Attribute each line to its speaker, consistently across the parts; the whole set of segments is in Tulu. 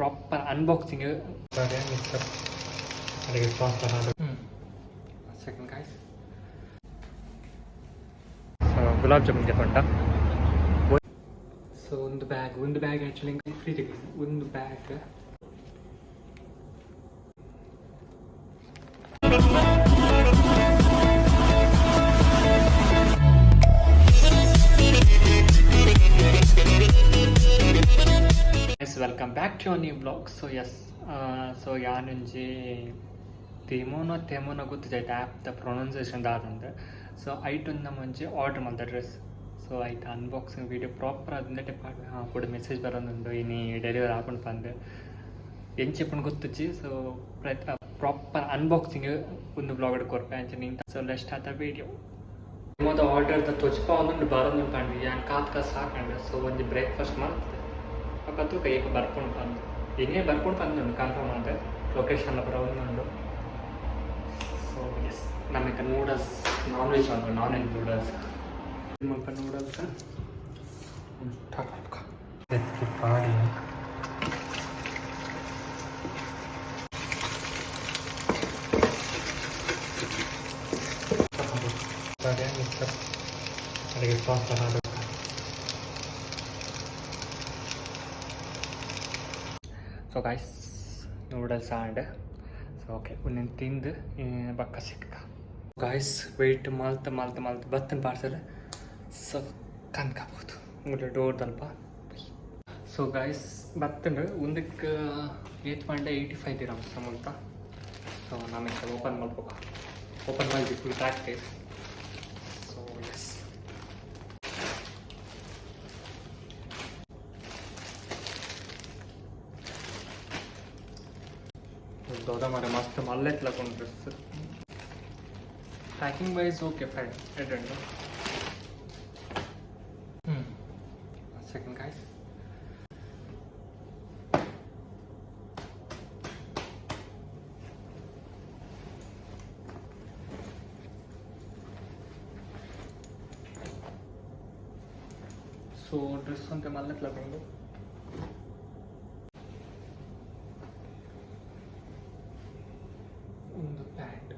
Speaker 1: Proper unboxing. Second guys, so gulab jamun ಗೆತೊಂಡ. So ಒಂದು ಬ್ಯಾಗ್ ಆ್ಯಕ್ಚುಲಿ ಫ್ರೀ ತೆಗೆದು ಒಂದು bag. Yes, welcome back to new vlog. So yes, so ಯಾನೊಂಜಿ ತೆಮೋನೋ ತೆಮೋನೋ ಗೊತ್ತಿಜಾಯ್ತು ಆ್ಯಪ್ದ ಪ್ರೊನೌನ್ಸಿಯೇಷನ್ ದಾದಂದ್. ಸೊ ಐಟೊಂದು ನಮ್ಮ ಒಂಜಿ ಆರ್ಡರ್ ಮಲ್ತ ಡ್ರೆಸ್. ಸೊ ಐತ ಅನ್ಬಾಕ್ಸಿಂಗ್ ವೀಡಿಯೋ ಪ್ರಾಪರ್ ಆದ್ ಪಾಡ್ ಕೂಡ ಮೆಸೇಜ್ ಬರೋದುಂಡು, ಇನಿ ಡೆಲಿವರಿ ಆಪುಂಡು ಪಂದ್. ಎಂಚ ಇಪ್ಪುಂಡು ಗೊತ್ತುಜ್ಜಿ. ಸೊ ಪ್ರಾಪರ್ ಅನ್ಬಾಕ್ಸಿಂಗ್ ಒಂದು ವ್ಲಾಗ್ ಕೊರ್ಪೆ ಅಂಚನೆ. So let's start the video. ಮೊದ ಆರ್ಡರ್ ದ ತೊಜ್ಪಾವೊಂದುಂಡು, ಬರೋದುಂಡು ಪಂಡ್ ಯಾನ್ ಕಾತ್ ಕಾತ್ ಸಾಕಂಡ್. ಸೊ ಒಂಜಿ ಬ್ರೇಕ್ಫಾಸ್ಟ್ ಮಲ್ತ್ ಬೊಕ್ಕ ತೂಕ ಏಪ ಬರ್ಪುಂಡು ಪಂದ್. ಇನಿಯೇ ಬರ್ಪುಂಡು ಪಂದುಂಡು, ಕನ್ಫರ್ಮ್ ಆದ್ ಲೊಕೇಶನ್ ಲ ಪೂರ ಉಂದುಂಡು. ಸೊ ಎಸ್, ನಮಿಕ್ ನೂಡಲ್ಸ್, ನಾನ್ ವೆಜ್ ಮಲ್ಪುಂಡು, ನಾನ್ ವೆಜ್ ನೂಡಲ್ಸ್ ಮುಲ್ಪ. ನೂಡಲ್ಸ್ ಸ್ಟಾರ್ಟ್ ಮಲ್ಪುಗ. ಪಾಡಿ ಮಿಕ್ಸರ್ ಅಡಿಗೆ ಸಾಸ್. ಸೊ ಗೈಸ್, ನೂಡಲ್ಸ್ ಆಂಡ್. ಸೊ ಓಕೆ, ಉಂದೆನ್ ತಿಂದು ಬೊಕ್ಕ ಸಿಕ್ಕ. ಗಾಯ್ಸ್, ವೆಯ್ಟ್ ಮಲ್ತ್ ಮಲ್ತ್ ಮಲ್ತ್ ಬತ್ತನ್ ಪಾರ್ಸೆಲ್. ಸೊ ಕನ್ಕಬೋದು ಮುಲ್ಲ ಡೋರ್ ದಲ್ಪ. ಸೊ ಗಾಯ್ಸ್, ಬತ್ತಂಡು. ಉಂದಕ್ಕೆ ಏತ್ ಪಂಡ 85 ದಿರಮ್ಸ್ ಮುಲ್ತ. ಸೊ ನಮಗೆ ಓಪನ್ ಮಲ್ಪುಗ. ಓಪನ್ ಮಲ್ತಿ ಫುಲ್ ಪ್ರಾಕ್ಟೀಸ್. ಸೊ ಎಸ್, ದೊಡ್ಡ ಮರೆ ಮಸ್ತ್ ಮಲ್ಲೆತ್ಲಕೊಂಡು dress. Packing wise okay, fine, ಎಡ್ಡೆ. Second guys. So dress ಒಂತೆ ಮಲ್ಲೆತ್ಲಕೊಂಡು. ಒಂದು ಪ್ಯಾಂಟ್.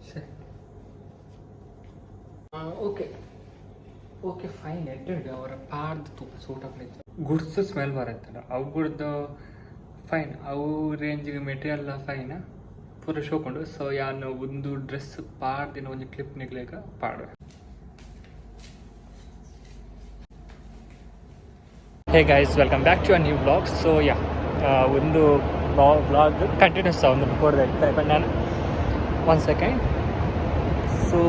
Speaker 1: ಶೇ, ಓಕೆ ಓಕೆ ಫೈನ್, ಎಡ್ಡೆ. ಅವರ ಪಾಡ್ದು ತೂಪ ಸೂಟ್ ಆಪುಂಡು. ಗುಡ್ಸ್ ಸ್ಮೆಲ್ ಬರತ್ತಲ್ಲ ಅವುಗುಡ್ದು. ಫೈನ್, ಅವು ರೇಂಜಿಗೆ ಮೆಟೀರಿಯಲ್ ಫೈನ್, ಪೂರ ಶೋಕುಂಡು. ಸೊ ಯಾನ್ ಒಂದು ಡ್ರೆಸ್ ಪಾಡ್ದಿನ ಒಂಜಿ clip ನಿಗ್ಲೇಗ ಪಾಡುವೆ. Hey guys, welcome back to a new vlog. So yeah, ಒಂದು ವ್ಲಾಗ್ ಕಂಟಿನ್ಯೂಸ್ ಒಂದು ಕೊಡ್ದೆ ಬಟ್ ನಾನು ಒನ್ ಸೆಕೆಂಡ್. ಸೊ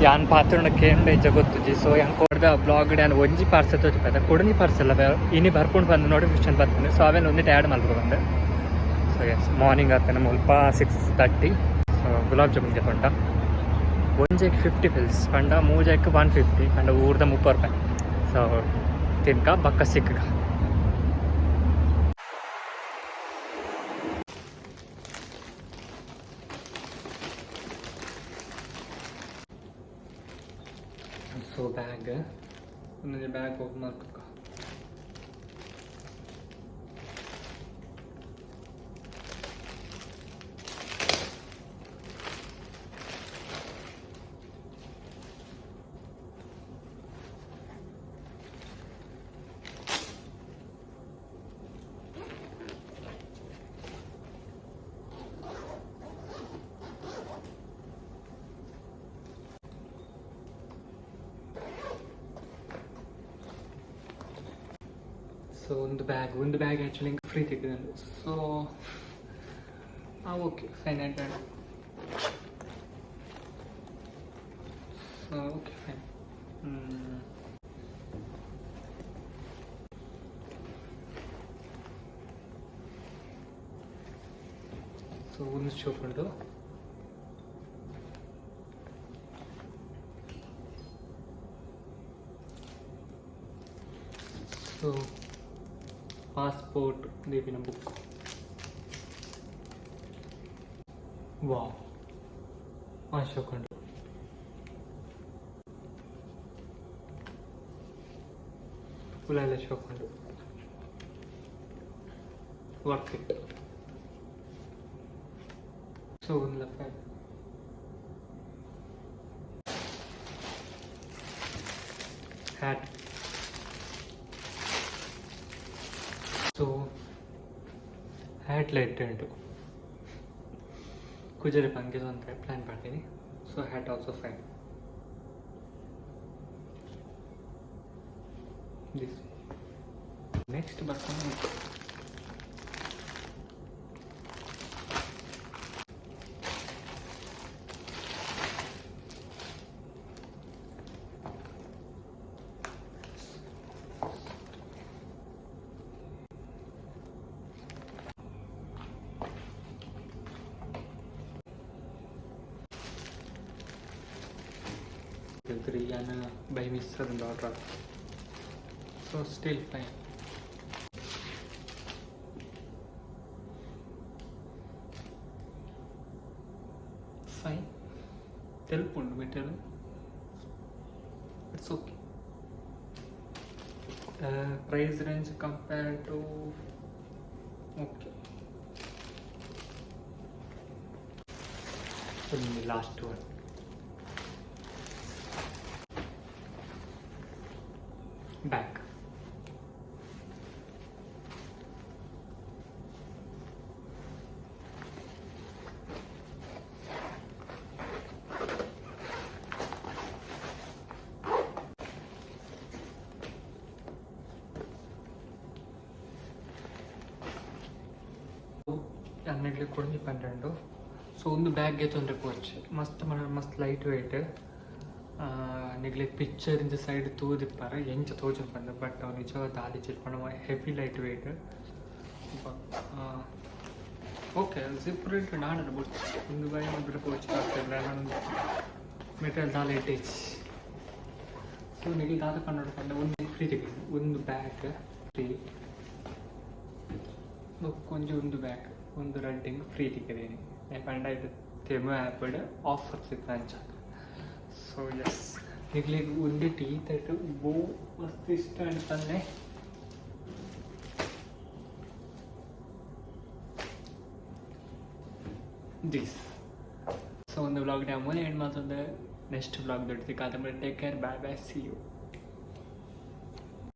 Speaker 1: ಯಾನ್ ಪಾತ್ರನ ಕೇಂಡ ಇಜ್ಜ ಗೊತ್ತುಜಿ. ಸೊ ಯಾನ್ ಕೊಡ್ದ ವ್ಲಾಗ್ ಯಾನ್ ಒಂಜಿ ಪಾರ್ಸೆಲ್ ತೋಜಿಪೈತ, ಕುಡೊಂಜಿ ಪಾರ್ಸೆಲ್ ಇನಿ ಬರ್ಪುಂಡು ಬಂದು ನೋಟಿಫಿಕೇಶನ್ ಬರ್ತದೆ. ಸೊ ಅವೇನು ಒಂದಿಟ್ಟು ಆ್ಯಡ್ ಮಲ್ಪು ಬಂದೆ. ಸೊ ಎಸ್, ಮಾರ್ನಿಂಗ್ ಆತನ ಮುಲ್ಪ 6:30. ಸೊ ಗುಲಾಬ್ ಜಾಮೂನ್ ಗೆತೊಂಡ. ಒಂಜೆಕ್ 50 ಫಿಲ್ಸ್ ಪಂಡ ಮೂಜೆಕ್ 150 ಪಂಡ ಊರ್ದ 30 ರೂಪಾಯಿ. ಸೊ ತಿನ್ಕ, ಬಕ್ಕ ಸಿಕ್ಕ. ಸೊ ಬ್ಯಾಗ್, ಒಂದೊಂದು ಬ್ಯಾಗ್ ಓಪನ್ ಮಾಡ್ಕೊ. ಸೊ ಒಂದು ಬ್ಯಾಗ್ ಆ್ಯಕ್ಚುಲಿ ಫ್ರೀ ತೆಗೆದು. ಸೊ okay, fine and so okay, fine. So ಒಂದು ಶೋಕುಂಡು. ಸೊ ಪಾಸ್ಪೋರ್ಟ್ ದೀಪಿನ ಬುಕ್. ವಾವ್, ಆ ಶೋಕುಂಡು. ಉಲಾಯಿಲ ಶೋಕುಂಡು. Worth it. So ಉಂದ್ಲ fine. Hat. So hat light ಉಂಟು. ಕುಜರೆ ಪಂಗೆ ಅಂತ ಪ್ಲಾನ್ ಮಾಡ್ತೀನಿ. So hat also fine. This next ಬರ್ಕೊಂಡು ಯಾನ ಬೈ ಮಿಸ್ ಆದ order. So still fine. Fine. తెలుపుండు material. It's okay. Price range compare to okay. Last one bag. ಹನ್ನೆರಡು ಕೊಡ್ನಿ 12. ಸೊ ಒಂದು ಬ್ಯಾಗ್ ತೊಂದರೆ ಕೋಚ್ ಮಸ್ತ್ ಮಸ್ತ್ ಲೈಟ್ ವೇಟ್. ನಿಗ್ಲೆ ಪಿಕ್ಚರ್ ಇಂದ ಸೈಡ್ ತೂದಿಪ್ಪಾರ ಎಂಚ ತೋಜುಂಡು ಪಂದ್, ಬಟ್ ಅವು ನಿಜವಾದ ದಾದ ಪಂಡ heavy light weight. Okay, zip rate ನಾಡು ಬೊಡ್ಚಿ ಒಂದು ಬಾಯಿ ಒಂದು ಕೋಚ್ ಆಗ್ತದೆ. ಮೆಟೀರಿಯಲ್ ದಾಲ ಇಟ್ಟೇಜ್. ಸೊ ನಿಗ್ಲು ದಾದ ಪಂಡ ಪಂಡ ಒಂದು ಫ್ರೀ ತಿಕ್ಕುಂಡು, ಒಂದು ಬ್ಯಾಗ್ ಫ್ರೀ. ಬೊಕ್ಕೊಂಜಿ ಒಂದು ಬ್ಯಾಗ್ ಒಂದು ರಡ್ಡಿಂಗ್ ಫ್ರೀ ತಿಕ್ಕದೇನೆ ಪಂಡ ಇದು ತೆಮು ಆ್ಯಪಡ್ ಆಫರ್ಸ್ ಇತ್ತು ಅಂಚ. ಸೊ ಎಸ್, ನಿಗ್ಲಿಗ್ ಒಂದು ಟೀ ತಟ್ಟು ಬೋ ಮಸ್ತ್ ಇಷ್ಟ ಅಂತಂದೆ this. So ಒಂದು ವ್ಲಾಗ್ ಡ್ಯಾಮಲ್ಲಿ ಏನು ಮಾತಂದ್ರೆ ನೆಕ್ಸ್ಟ್ ವ್ಲಾಗ್ ದೊಡ್ಡ. Take care, bye bye, see you.